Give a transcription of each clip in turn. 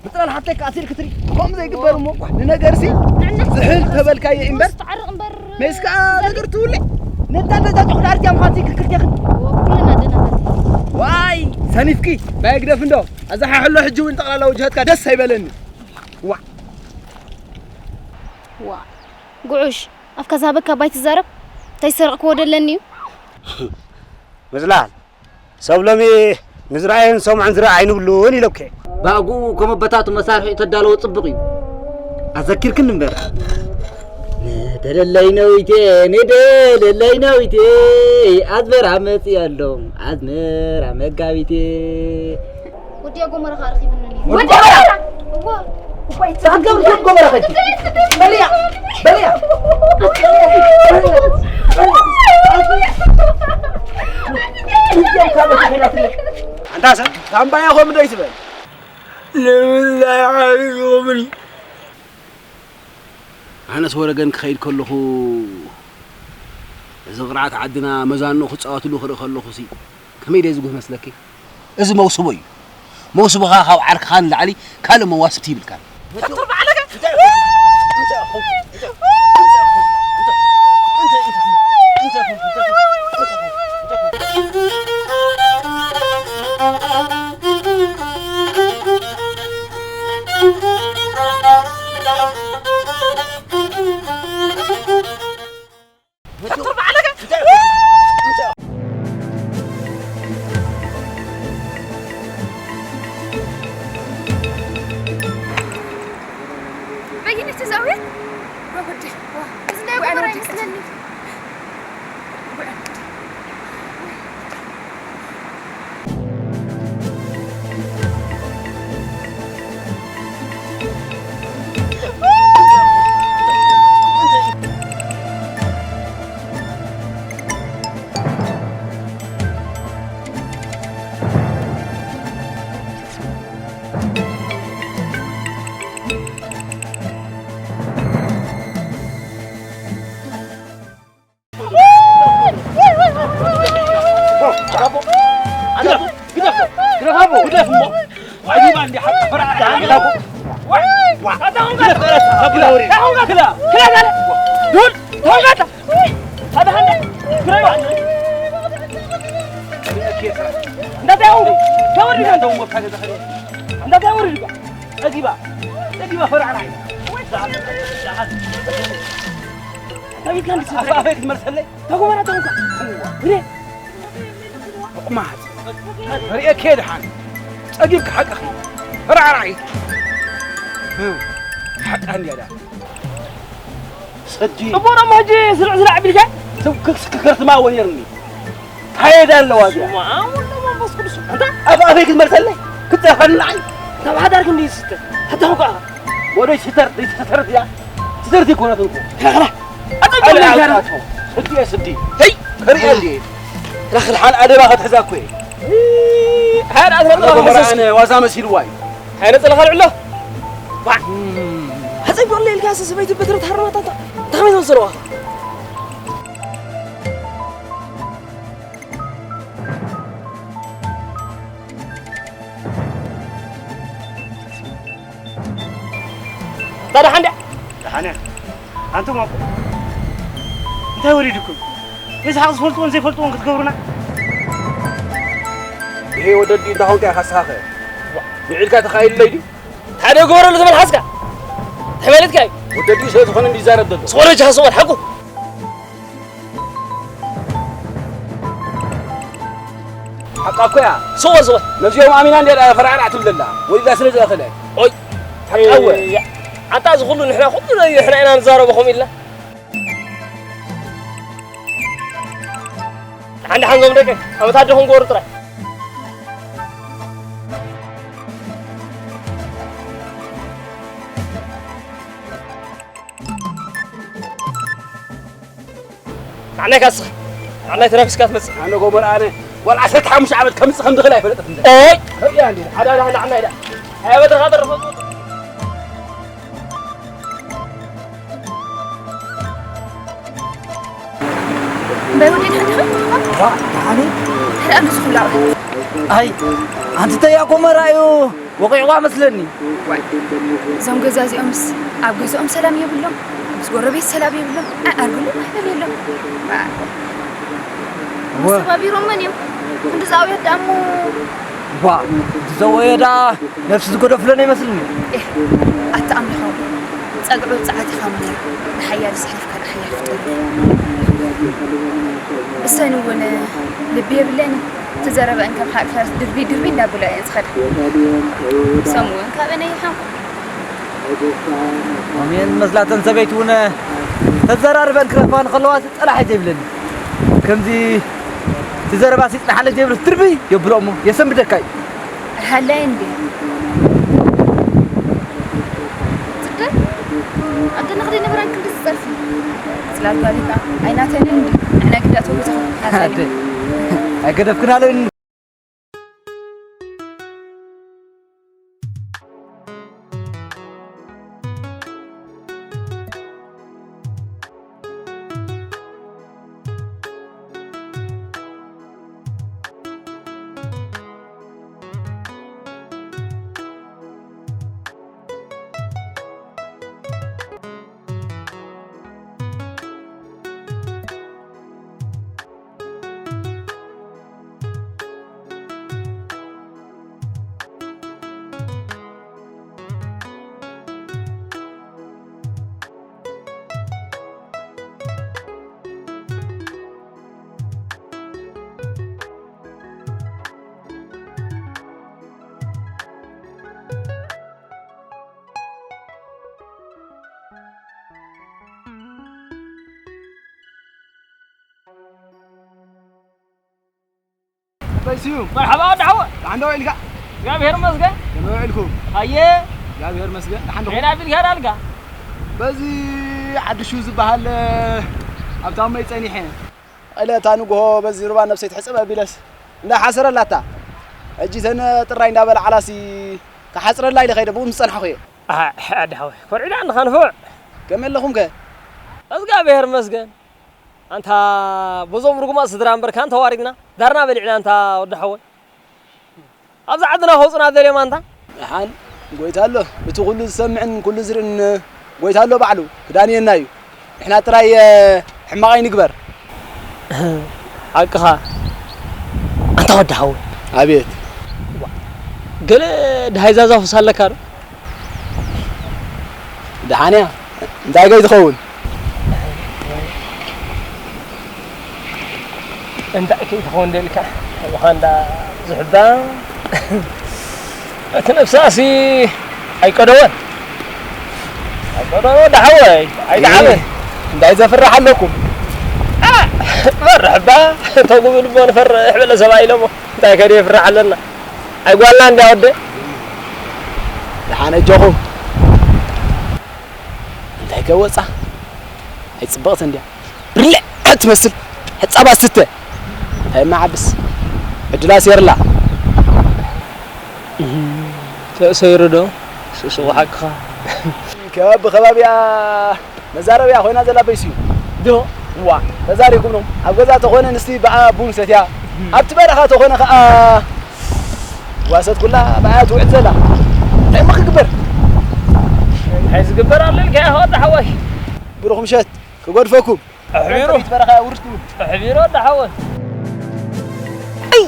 ብጥራን ሓፍተይ ከኣ ሲል ክትሪ ከምኡ ዘይግበር እሞ፣ ኳ፣ ንነገርሲ ንዕና ዝሕል ተበልካዮ እምበር። ተዓርቕ እምበር። መይስ ከኣ ነገር ትውለ። ነታ ደጃ ጭኹ ዳርትያ ምዃን ዘይክልክልቴኽን። ኩልና ደናታት። ዋይ፣ ሰኒፍኪ፣ ባይ ግደፍ እንዶ። ኣዛ ሓሕሎ ሕጂ እውን ጠቕላላ ውጅሃትካ ደስ ኣይበለኒ። ዋ። ዋ። ጉዑሽ፣ ኣፍካ ዝሃበካ ባይ ትዛረብ። እንታይ ዝሰረቕክዎ ደለኒ እዩ? ምዝላል። ሰብ ሎሚ ንዝረኣዮን ዝሰምዖን ዝረኣ ኣይንብሉን ኢለኩ። ብኣግኡ ከም ኣቦታቱ መሳርሒ ተዳለዎ ጽቡቕ እዩ። ኣዘኪርክን እምበር። ንደለለይ ነዊቴ፣ ንደለለይ ነዊቴ፣ ኣዝመራ መጽእ ኣሎ፣ ኣዝመራ መጋቢቴ። ወዲ ኣጎመራ ኸኣ ረኺብኒ። ወዲ ኣጎመራ? እዎ። እኮ ይጻገብ እኮ ኣጎመራ ኸዲ። በልያ፣ በልያ። ኣንታ ሰብ፣ ታምባያ ኸም ደይ ትበል። ንምንታይ ሓሪቑምኒ? ኣነስ ወረገን ክኸይድ ከለኹ፣ እዚ ቕርዓት ዓድና መዛንኡ ክጻወትሉ ክርኢ ከለኹሲ፣ ከመይ ደይ ዝጉህ መስለኪ? እዚ መውስቦ እዩ። መውስቦኻ ካብ ዓርክኻ ንላዕሊ ካልእ መዋስብቲ ይብልካን። በየነይቲ ዛውያ? ወጉዲ፣ ዋ፣ እዚ ናይ ጉዕን ጎመራ ወዲ ይመስለኒ። ኣፋፈይ ክትመልሰለይ? ተጎመራ ተውካ። እዋ፣ ግደ። ቁማት። ርእየኪ ድሓን። ጸጊብካ ሓቅኺ። ራዕራዒ። ሓቃ እንድያ ደኣ። ሰዲ። እሞ ደሞ ሕጂ ስርዕ ስራዕ ቢልካ? ትም ክስ ክከርትማ ወኔርኒ። ካየዳ ኣለዋ እዚኣ። ስማ፣ ኣሁን ደሞ መንፈስ ቅዱስ። ኣንታ? ኣብ ኣፈይ ክትመልሰለይ? ክትጸርፈኒ ንዓይ? ካብ ሓዳር ክንዲ ይስተ። ሕቶ እኮ። ወደይ ስተር፣ ስተር እያ። ስተር ዘይኮነት እኮ። ክላ፣ ክላ። ኣጸብቅ ኣለ ለይካል። ኣውጣቶ። ስዲ እየ ስዲ። ሄይ! ክሪኦ እንዲ። ክላ፣ ክላ። ሓን ኣደባ ክትሕዛ እኮ እየ። ሃር ኣትረጥ ኣነ ኸሰስ። ኣነ ዋዛ መሲልዋ እዩ። ሃይረ ጸለኻ ልዕሎ። ዋ። ኣጸብቅ ለይልካ ሰበይቲ በትረ ትሃርማታ። እንታይ ከመይ ዝመሰለዋ? ታዲያ ሓንዳ ደሓነ። ኣንቱም ኣቦ፣ እንታይ ወሪድኩም? ይስሓቕ ዝፈልጥዎን ዘይፈልጥዎን ክትገብሩና? ይሄ ወደዲ እንታይ ኾንካ ኢኻ ሳኸ? ውዒልካ ተኻኢሉለይ ድዩ? ሓደ ግበረሉ ተመልሓስካ። እንታይ ማለትካ እዩ? ወደዲ ስለ ዝኾነ እንዲ ይዛረብ ዘሎ። ስወል ወጅሃ ስወል ሓቁ። ሓቃ እኮ እያ። ስወል ስወል። ነዚኦም ኣሚና እንድያ ፈራዕራዕ ትብል ዘላ። ወሊዳ ስለ ዝኣኸለ። ኦይ። ሓቃ እወ። እያ። ኣንታ እዚ ኩሉ ንሕና ኩሉ ንሕና ኢና ንዛረቦ ከምኡ ኢልና። ሓንዲ ሓንዞም ደቂ ዓመት ኣደኹም ጎሩ ጥራይ። ንዓናይ ካስኻ፣ ንዓናይ ተናፊስካ ትመጽእ። ኣነ ጎመር ኣነ፣ ጓል ዓሰርተ ሓሙሽተ ዓመት ከምጽእ ከም ዝኽእል ኣይፈለጠት እንደ። ኦይ! እያ እንዴ፣ ሓደ ሓደ ሓደ ዓናይ ዳ። ኣይ በትርኻ ተረፈ። እምበይ ወዲ ድሓን ዲኻ? ዋ፣ ደሓን እየ። እንታይ ደኣ እንደዚ ኩሉ ኣውራ? ኣይ፣ ኣንቲ ተያ ጎመራ እዩ። ወቂዕዋ መስለኒ። ዋይ፣ እዞም ገዛ እዚኦምስ ኣብ ገዝኦም ሰላም የብሎም፣ ምስ ጎረቤት ሰላም የብሎም፣ ኣይ ኣርግሉ ማሕበር የሎም። ዋ። እወ። መሰባቢሮም መን እዮም? ክንዲ ዝኣውያት ደኣ እሞ። ዋ፣ እቲ ዘወየ ደኣ ነፍሲ ዝገደፍለን ኣይመስልኒ። ኤህ፣ ኣታ ኣምላኽ ኣቦ፣ ጸግዑ ጸዓት ኢኻ እሞ፣ ንሓያል ስሒፍካ ንሓያል ፍጠር። እሰን እውን ልቢ የብለን። እቲ ዘረበአን ከም ሓቂ ፈረስ ድርቢ ድርቢ እንዳበላ እየን ዝኸዳ። ሰሙ እውን ካብአን ኣይሓንኩ። ኣሜን መስላተን ሰበይቲ እውን ተዘራርበን ክረኽባን ከለዋ እቲ ጸላሒ ዘይብለኒ። ከምዚ እቲ ዘረባ ሲጽናሓለይ ዘይብለስ ድርቢ የብሎ እሞ የሰንብደካ እዩ። ሃላይ እንዴ? ጽድቅ? ኣደ ንኽደይ ነበራን ክንዲ ዝጸርፊ። ጽላል ጋሊካ ኣይናተንን እንዴ? ንሕና ግዳ ተውብትኻ። ኣደ፣ ኣይገደፍክናለን። ኣባይ ስዩም። መርሓባ ወዲ ሓወ። ደሓን ዶ ውዒልካ? እግዚኣብሔር ይመስገን። ከመይ ውዒልኩም? ኣየ። እግዚኣብሔር ይመስገን። ደሓን ዶ? ዜና ቢልካ ዳልጋ? በዚ ሓድሹ ዝበሃል ኣብታ እመይ ጸኒሐ። እለ እታ ንግሆ በዚ ሩባ ነብሰይ ትሕጸብ ኣቢለስ እንዳ ሓሰረላታ። ሕጂ ተን ጥራይ እንዳበላ ዓላሲ ክሓጽረላ ኢለ ኸይደ ብኡ ምስ ጸንሓኹ እየ። ኣሕ፣ ኣዲ ሓወይ፣ ኮርዒዳ እንድኻ ንፉዕ። ከመይ ኣለኹም ከ? እግዚኣብሔር ይመስገን። ኣንታ በዞም ርጉማት ስድራ እምበርካ እንተዋሪድና፣ ዳርና በሊዕና ኣንታ ወዲ ሓወይ። ኣብዚ ዓድና ከውፅና ደልዮም ኣንታ። ደሓን ጎይታ ኣሎ፣ እቲ ኩሉ ዝሰምዕን ኩሉ ዝርእን ጎይታ ኣሎ ባዕሉ፣ ክዳንየና እዩ። ንሕና ጥራይ፣ እ፣ ሕማቕ ኣይንግበር። ሓቅኻ። ኣንታ ወዲ ሓወይ። ኣቤት። ገለ ደሃይ ዛዛፉስ ኣለካ ዶ? ደሓን እያ። እንታይ ከይ ትኸውን? እንታይ ከይ ትኸውን ደልካ? ምዃን ዳ ዝሕባ? እቲ ነብሳሲ ኣይቀደወን። ኣይቀደወን ወዲ ሓወይ፣ ኣይደዓበን። እንታይ ዘፍርሕ ኣለኩም? ኣ፣ ፈርሕ እባ፣ ተጉ ብልቦ ንፈርሕ በለ ሰብኣይ ኢሎሞ። እንታይ ከደ የፍርሕ ኣለና? ኣይጓልና እንድያ ወደ። ደሓን ኣጆኹም። እንታይ ከወጻ? ኣይጽብቕትን እንድያ። ብርልዕ ትመስል። ሕጻባ ስትተ። እንታይ መዓብስ? ዕድላ ሴርላ። ሰ-፣ ሰይሩ ዶ? ስ-፣ ስቑ ሓቅኻ። ከባቢ ብኸባቢኣ መዛረቢያ ኮይና ዘላ በይሱ እዩ። ዶ? ዋ፣ ተዛሪኩም ነው። ኣብ ገዛ ተኾነ ንስቲ ብኣ ቡን ሰትያ። ኣብቲ በረኻ ተኾነ ኸኣ ጓሰት ኩላ ብኣያ ትውዕል ዘላ። እንታይ እሞ ክግበር? እንታይ ዝግበር ኣሎ ኢልካ ኢኻ ወዲ ሓወይ? ብሩኽ ምሸት ክገድፈኩም። ኣሕቢሩ። ከመይ ትበረኻ ውርድ ትብል? ኣሕቢሩ ወዲ ሓወይ። ኣይ!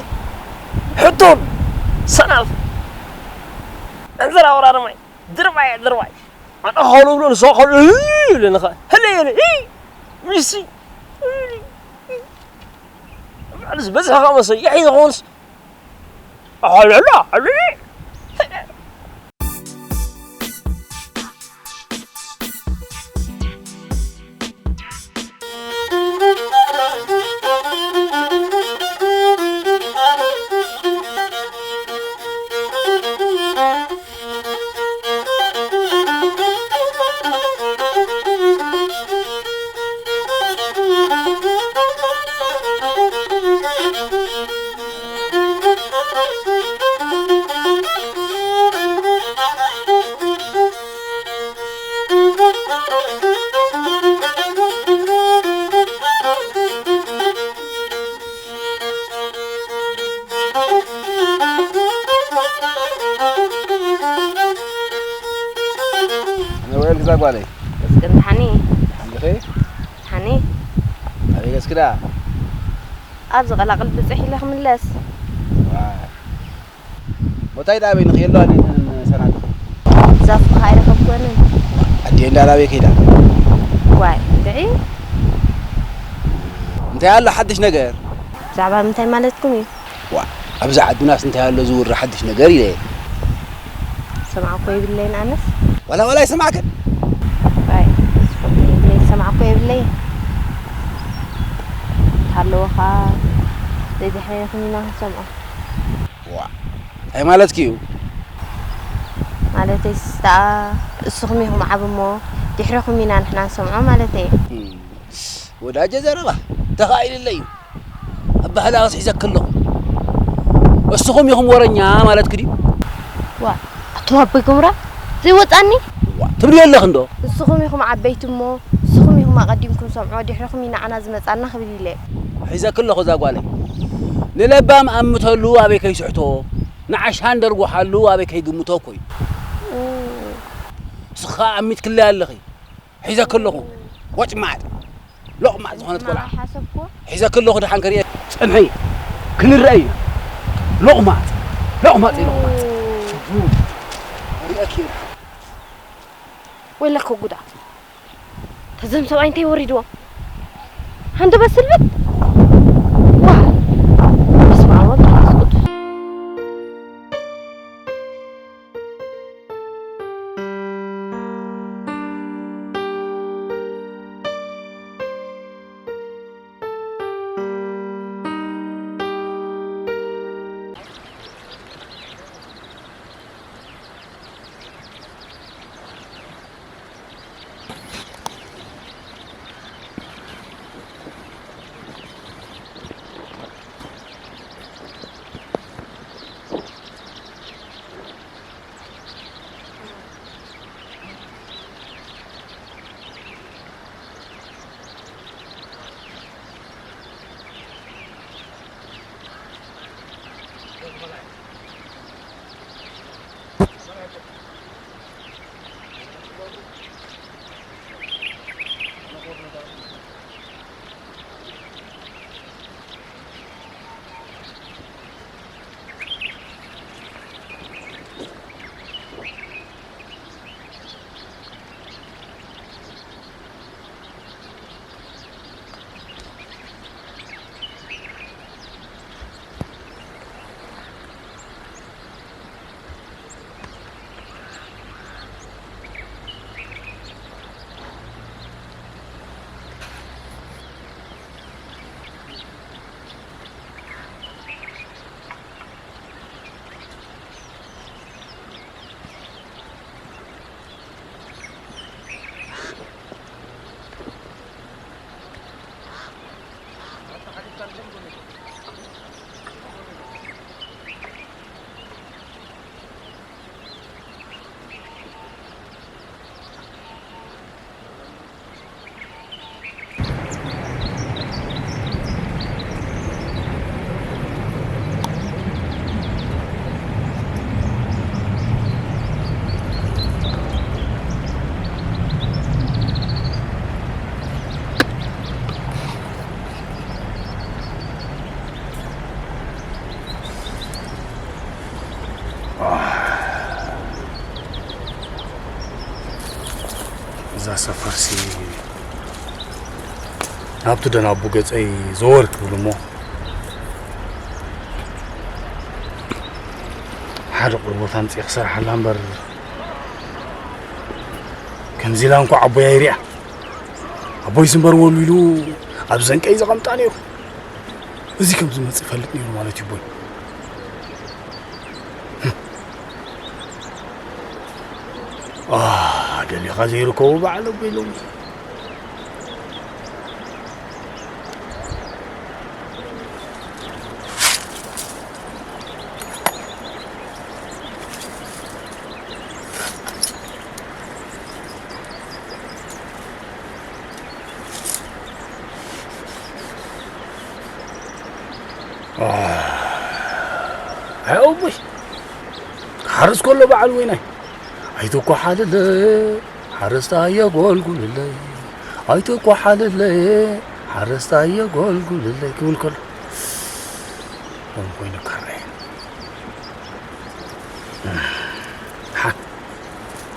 ሕቶን ሰናፍ። ዕንዝራ ወራሪ ማይ። ድርባይ፣ ድርባይ። ኣነ ኸሉ ብሎ ንሶ ኸሉ ይብለኒ ኸ። ህለ ይብለ። ይ! ሚሲ። ባዕሉ ዝበዝሐ ኸኣ መሰ። ይሕ ይኾንስ። ኣሓላላ፣ ኣሓላላ። ኣነ ወይል ግዛ ጓለይ። እስኪ እንተሓኒ? ሓንዲኺ? ሓኒ? ኣበይ ገስክዳ? ኣብ ዝቐላቕል ብፅሕ ኢለ ክምለስ። ዋ። ቦታይ ዳበይ ንኽየሎ ኣነ ሰናት። ዛፍ ኸኣ ኣይረኸብኩንን። ኣዲኤ እንዳ ናበይ ከይዳ? ዋይ፣ እንድዒ። እንታይ ኣሎ ሓድሽ ነገር? ብዛዕባ ምንታይ ማለትኩም እዩ? ዋ፣ ኣብዚ ዓድናስ እንታይ ኣሎ ዝውሪ ሓድሽ ነገር ኢለ። ሰማዕ እኮ የብለይን ኣነስ። ዋላ ዋላ ኣይሰማዕክን? ኣይ፣ ስፖርት የብለይ፣ ሰማዕ እኮ የብለይ። እንተሃለወ ኸኣ ዘይድሕረይኹም ኢና ክንሰምዖ። ዋ፣ እንታይ ማለትኪ እዩ? ማለተይ ስታ፣ እስኹም ኢኹም ዓቢ እሞ ድሕረኹም ኢና ንሕና ንሰምዖ ማለተይ። እም፣ ወዳጀ ዘረባ ተኻኢልለይ እዩ። ኣባህላውስ ሒዘኪ ኣለኹ። እስኹም ኢኹም ወረኛ ማለትኪ ድዩ? ዋ፣ ኣቱም ኣቦይ ጎምራ ዘይወጻኒ? ዋ፣ ትብልዮ ኣለኺ እንዶ? እስኹም ኢኹም ዓበይቲ እሞ፣ እስኹም ኢኹም ኣቐዲምኩም ሰምዖ፣ ድሕርኹም እዩ ንዓና ዝመጻና ክብል ኢለ። ሒዘኪ ኣለኹ እዛ ጓለይ። ንለባም ኣምተሉ ኣበይ ከይስሕቶ፣ ንዓሻን ደርጉሓሉ ኣበይ ከይግምቶ እኮ እዩ። እም። ንስኻ ኣሚትክለይ ኣለኺ። ሒዘኪ ኣለኹ። ወጭማጥ። ሎቕማጥ ዝኾነት ቆልዓ። ኣይሓሰብኩ። ሒዘኪ ኣለኹ ደሓን ክርእየ። ጽንሒ። ክንረኣይ ኢና። ሎቕማጥ። ሎቕማጥ እዩ ሎቕማጥ። ኦ። ርእየኪ ኢና። ወይለከ ጉዳ። ተዘም ሰብኣይ እንታይ ወሪድዎ? ሃንደበት ስልብት? ዋ! በስመ ኣብ ወወልድ ወመንፈስ ቅዱስ። እዛ ሰፈርሲ ናብቲ ደናቡ ገጸይ ዘወር ክብል እሞ፣ ሓደ ቁርቦት ኣምጺኤ ክሰርሓላ እምበር፣ ከምዚ ኢላ እንኳዕ ኣቦይ ኣይሪኣ። ኣቦይስ እምበር ወሉ ኢሉ ኣብ ዘንቀይ ዘቐምጣ ነይሩ። እዚ ከም ዝመጽእ ይፈልጥ ነይሩ ማለት እዩ ኣቦይ። አ፣ ደሊኻ ዘይርከቡ በዓል ኣቦይ ሎሚ። ኣይ ኣቦይ፣ ክሓርስ ከሎ በዓል ወይናይ፣ ኣይትኳሓልለይ፣ ሓረስታይ የጎልጉልለይ፣ ኣይትኳሓልለይ፣ ሓረስታይ የጎልጉልለይ ክብል ከሎ፣ ከም ኮይኑ ካራይ። ሓ፣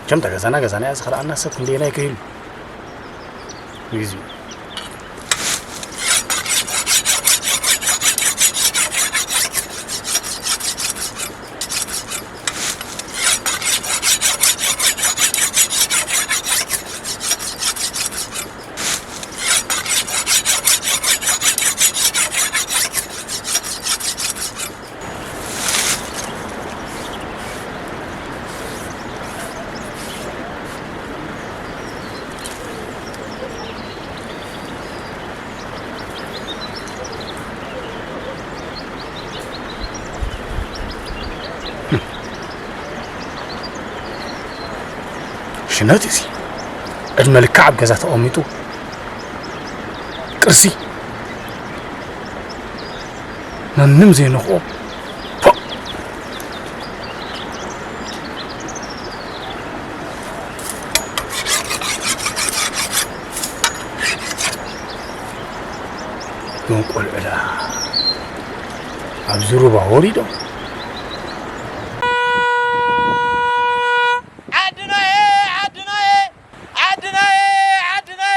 ቸም፣ ተገዛና ገዛና እያ ዝኽልኣና ሰብ ክንደየናይ ከይሉ። ንግዚኡ። ሽነት እዚ ዕድመ ልክዕ ኣብ ገዛ ተቐሚጡ፣ ቅርሲ ማንም ዘይነኽኦ። ፖእ! እዞም ቆልዑ ደኣ ኣብዚ ሩባ ወሪዶም። ዓድናየ፣ ዓድናየ፣ ዓድናየ፣ ዓድናየ።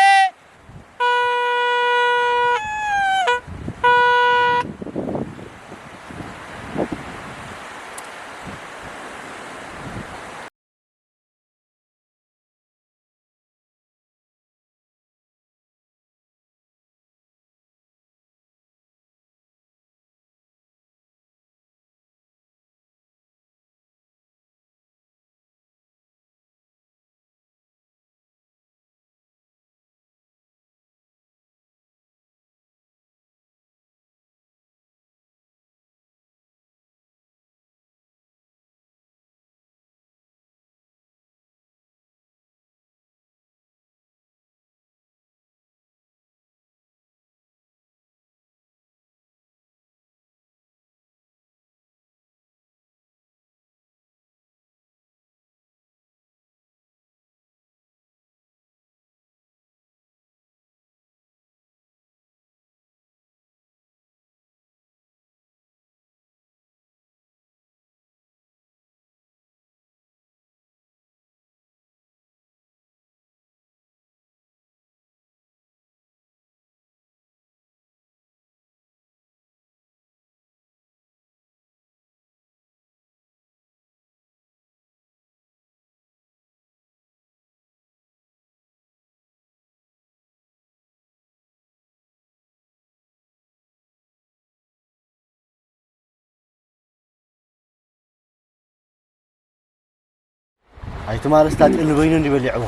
ኣይትማል ስታጢ ልበይኑ እንዲበሊዕዎ።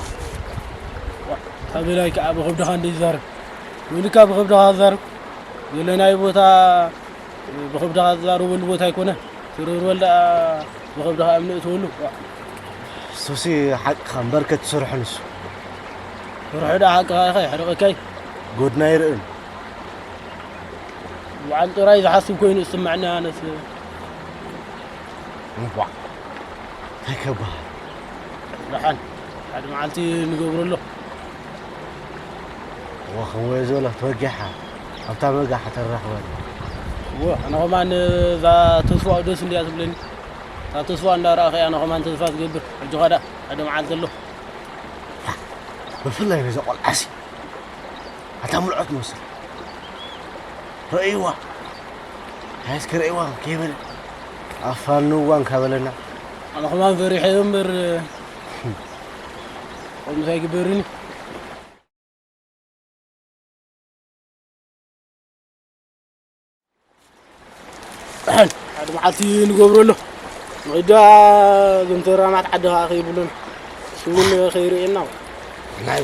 ካበላይ ከዓ ብኸብድኻ እንደ ይዛረብ። ወይልካ ብኸብድኻ ዛረብ። ዘለናይ ቦታ ብኸብድኻ ዝዛረበሉ ቦታ ኣይኮነ። ትርርበል ደኣ ብኸብድኻ እምኒ እትወሉ። እሱሲ ሓቅኻ እምበር ከትሰርሑ ንሱ። ስርሑ ደኣ ሓቅኻ ኢኻ ይሕርቐካይ። ጎድና ይርእን። በዓል ጥራይ ዝሓስብ ኮይኑ ዝስምዐኒ ኣነስ። እንኳዕ እንታይ ከበሃል። ደሓን ሓደ መዓልቲ ንገብሮ ኣሎ። እወ፣ ከም ወዮ ዝበሎ ተወጊሓ ኣብታ በጋሕ ተራኽበኒ። እወ፣ ኣነ ኸማን እዛ ተስፋኡ ደስ እንድያ ትብለኒ። እታ ተስፋ እንዳረኣኸ ኣነ ኸማን ተስፋ ትገብር። ሕጂ ኸዳ ሓደ መዓልቲ ኣሎ። ብፍላይ ነዛ ቆልዓሲ ኣታ ምልዖት መስል ረእይዋ ሃይስ ክርእይዋ ከይበለ ኣፋንዋ እንካበለና ኣነ ከማን ፈሪሐ እምበር ቆምሳይ ግበርኒ ሓደ መዓልቲ ንገብሮ ኣሎ። ንዳ እዞም ተራማት ዓዲ ከዓ ከይብሉን እሱ እውን ከይርእየና። ናይ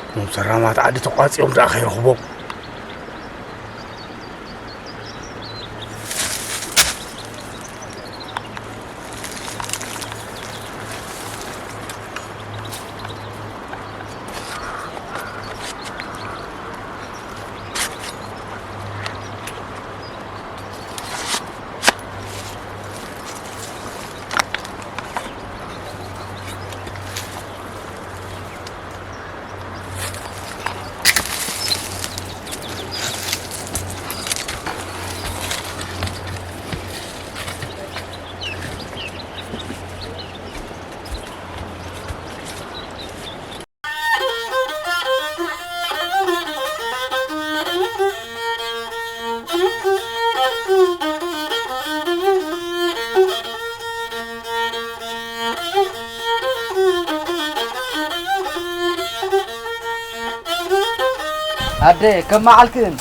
እዞም ተራማት ዓዲ ተቋፂኦም ደኣ ከይረኽቦም። ኣደ ከም መዓልክን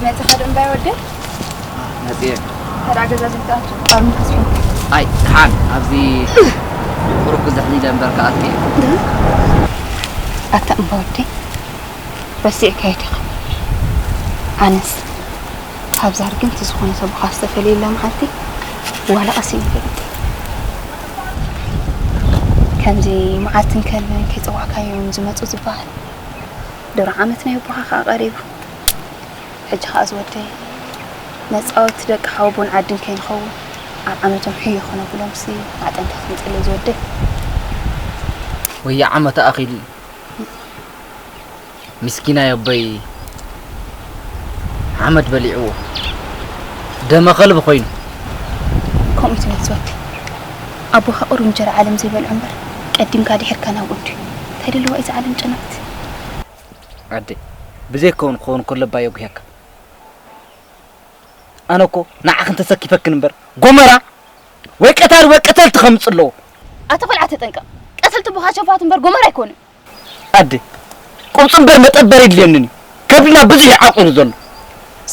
መጽኻ ዶ እምባይ ወደ መጽየ ተራ ገዛ ዘይተኣቱ ቃል ምክስፈን ኣይ ሓን ኣብዚ ቁሩብ ክዘሕሊ ደንበር ከኣትየ ኣታ እምባ ወደ ረሲዕካዮ ዲኻ ኣነስ ካብዛ ርግምቲ ዝኾነ ሰቦኻ ዝተፈለየላ መዓልቲ ዋላ ቀስ ኢሉ ይፈልጥ ከምዚ መዓልትን ከልብን ከይፀዋዕካዮም ዝመፁ ዝበሃል ድሮ ዓመት ናይ ኣቦኻ ከዓ ቀሪቡ ሕጂ ከዓ ዝወደይ መፃወቲ ደቂ ሓወቦን ዓድን ከይንኸውን ኣብ ዓመቶም ሕዮ ክነብሎምሲ ማዕጠንታ ክንፅሊ ዝወደይ ወያ ዓመት ኣኺሉ ምስኪናይ ኣቦይ ሓመድ በሊዕዎ ደመ ከልቢ ኮይኑ። ከምኡ ትብል ዝወዲ ኣቦኻ ቁሩብ እንጀራ ዓለም ዘይበልዑ እምበር ቀዲምካ ድሕርካ ናብኡ እንድዩ። እንታይ ደለዋ እዛ ዓለም ጨነቕቲ። ኣደ ብዘይከውን ክኸውን ከሎ እባ የጉህየካ። ኣነ እኮ ንዓኽን ተሰኪፈክን እምበር ጎመራ ወይ ቀታሊ ወይ ቀተልቲ ከምጽእ ኣለዎ። ኣታ ቆልዓ ተጠንቀቕ። ቀተልቲ ኣቦኻ ሸፋቱ እምበር ጎመራ ኣይኮኑን። ኣደ ቁብፂ እምበር መጠበሪ የድልየንን እዩ። ከብድና ብዙሕ እዩ ዓቂሩ ዘሎ።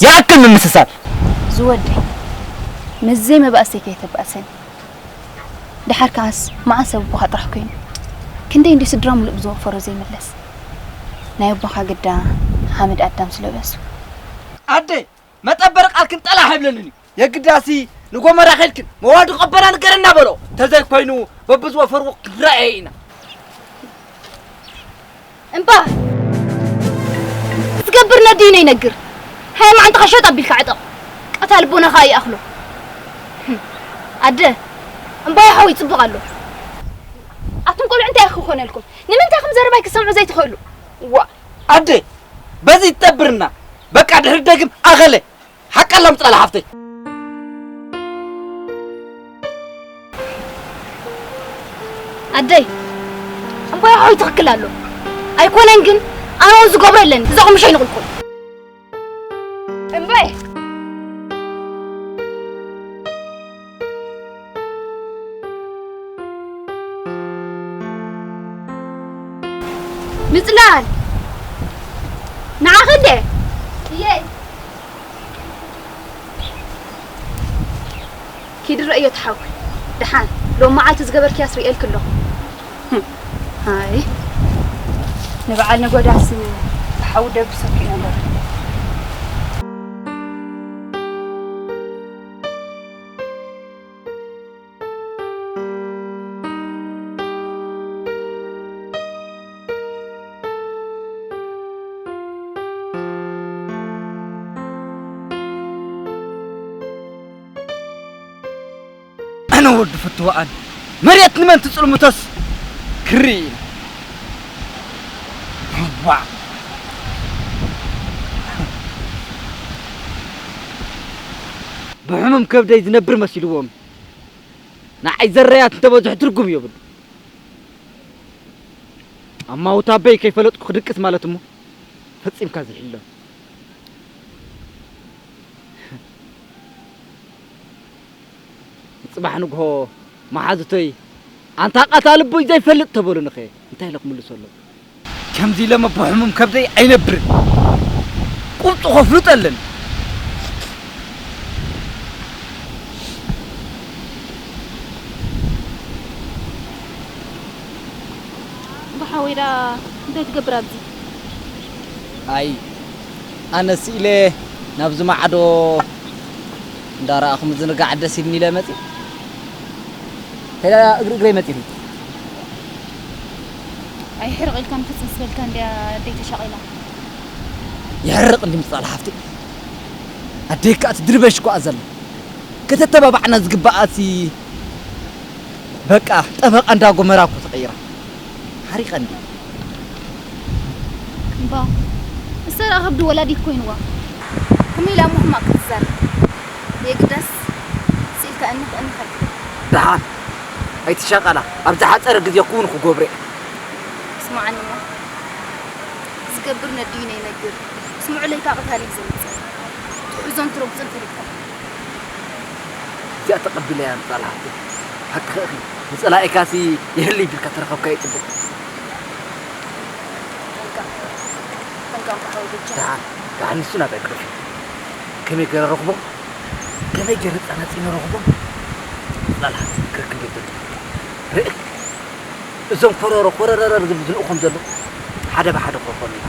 ይኣክል ምምስሳል። ዝወደይ ምስ ዘይመባእሰይ ከይተባእሰኒ። ደሓር ከዓስ መዓስ ሰብ ኣቦኻ ጥራሕ ኮይኑ። ክንደይ እንዲ ስድራ ሙሉእ ብዝወፈሮ ዘይምለስ። ናይ ኣቦኻ ግዳ ሓመድ ኣዳም ስለበሱ። ኣደ መጠበሪ ቃልክን ጠላሕ ኣይብለንን እዩ። የግዳሲ ንጎመራ ከድክን መዋዲ ቀበና ንገረና በሎ። ተዘይኮይኑ በብዝወፈርዎ ክንረኣየ ኢና። እምባ ዝገብር ነዲዩ ነይነግር ሃይ ማዓንጥኻ ሸጥ ኣቢልካ ዕጠቕ። ቀታ ልቦና ኸኣ ይኣኽሎ። ኣደ እምባ ይሓው ይጽብቕ ኣሎ። ኣቱም ቆልዑ እንታይ ክኾነልኩም? ንምንታይ ከም ዘረባይ ክሰምዑ ዘይትኽእሉ? ዋ ኣደ በዚ ትጠብርና በቃ ድሕሪ ደግም ኣኸለ ሓቃ ኣላ ምጽኣላ ሓፍተይ። ኣደይ እምባይ ሓው ትኽክል ኣሎ ኣይኮነን ግን ኣነ እውን ዝገብሮ የለን እዛ ቁምሸይ ንቁልቁል እምባይ ምጽላል ንዓኺ እንዴ እየ ኪዲ ረእዮ ትሓዊ ደሓን ሎም መዓልቲ ዝገበርክያስ ርእየልኪ ኣለኹ ኣይ ንበዓል ነጎዳስ ብሓዊ ደብሰኪ ነበር ኣነ ወዲ ፍትዋኣን መሬት ንመን ትጽልምቶስ ክርኢ ኢና። ዋ። ብሕሙም ከብደይ ዝነብር መሲልዎም ንዓይ ዘረያት እንተበዝሑ ትርጉም የብሉ። ኣማውት ኣበይ ከይፈለጥኩ ክድቅስ ማለት እሞ ፈጺምካ ዘይሕሎ። ጽባሕ ንግሆ መሓዙተይ ኣንታ ቃታል ኣቦይ ዘይፈልጥ ተበሉንኸ እንታይ ኢለ ክምልሰሎም? ከምዚ ኢለ እሞ ብሕሙም ከብደይ ኣይነብርን። ቁርጡ ከፍልጠለን። ብሓወይ ደኣ እንታይ ትገብር ኣብዚ? ኣይ ኣነስ ኢለ ናብዚ ማዕዶ እንዳረኣኹ ምዝንጋዕ ደስ ኢልኒ ኢለ መፂ ከዳ እግሪ እግረይ መፂ ኣይሕርቕ ኢልካ ንፍፅም ዝበልካ እንድያ ኣደይ ተሻቒላ። ይሕርቕ እንዲ ምፃል ሓፍቲ ኣደይ ከዓ ትድርበሽ ኳ ዘላ ከተተባባዕና ዝግባኣሲ በቃ ጠበቃ እንዳ ጎመራ እኮ ተቐይራ ሓሪቐ እንዲ እምባ እሳ ደኣ ከብዲ ወላዲት ኮይንዋ ከመይ ኢላ እሞ ሕማቕ ክትዛረብ የግዳስ ስኢልካ እንኽ እንኽ ኣይትበል ደሓን ኣይትሻቐላ ኣብ ዝሓፀረ ግዜ ክውን ክገብረ እየ ስምዓኒ እሞ ዝገብር ነዲኡ ነይነግር ስምዑለይ ከዓ ቅታል እዩ ዘምፅእ ትሕዞን ትረግፅን ፈሊጥካ እዚኣ ተቐቢለያ ንፃል ሓፍተይ ሓቅኺ ኢኺ ንፀላኢካሲ ይህልይ ቢልካ ተረኸብካዮ ፅቡቕ ጠንቃቕ ጠንቃቕ በሓወይ በጃ ደሓን ደሓን ንሱ ናባይ ክረፍ ከመይ ገይረ ረኽቦ ከመይ ገይረ ፃናፂነ ረኽቦ ንፃል ሓፍተይ ክርክብ የብሉ ርኢ እዞም ኮረሮ ኮረረረር ዝብሉ ዝንእኾም ዘለዉ ሓደ ብሓደ ክረኽቦም ኢና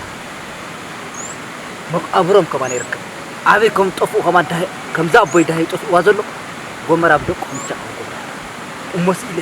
መቓብሮም ከማን ይርከብ ኣበይ ከም ዝጠፍኡ ከማን ዳሃይ ከምዛ ኣቦይ ዳሃይ ይጠፍእዋ ዘሎ ጎመራ ብደቅኹም ብቻ ክረኽቦም እሞ ስኢለ